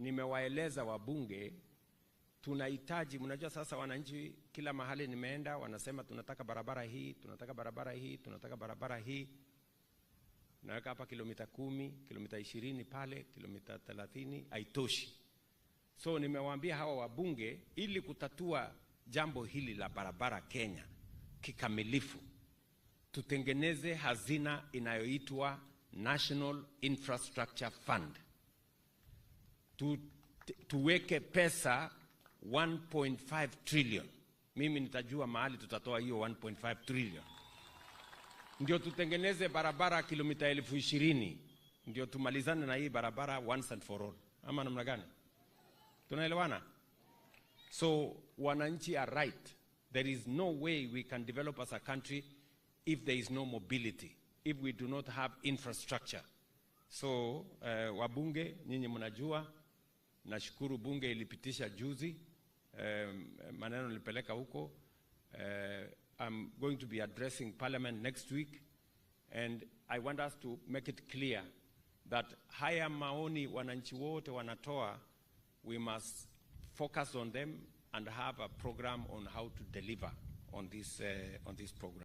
Nimewaeleza wabunge tunahitaji, mnajua sasa wananchi kila mahali nimeenda wanasema tunataka barabara hii, tunataka barabara hii, tunataka barabara hii. Naweka hapa kilomita 10, kilomita 20 pale, kilomita 30, haitoshi. So nimewaambia hawa wabunge ili kutatua jambo hili la barabara Kenya kikamilifu, tutengeneze hazina inayoitwa National Infrastructure Fund. Tuweke pesa 1.5 trillion. Mimi nitajua mahali tutatoa hiyo 1.5 trillion, ndio tutengeneze barabara kilomita 20,000, ndio tumalizane na hii barabara once and for all. Ama namna gani? Tunaelewana? So wananchi are right. There is no way we can develop as a country if there is no mobility, if we do not have infrastructure. So wabunge nyinyi mnajua, nashukuru bunge ilipitisha juzi maneno nilipeleka huko. I'm going to be addressing parliament next week and I want us to make it clear that haya maoni wananchi wote wanatoa, we must focus on them and have a program on how to deliver on this program.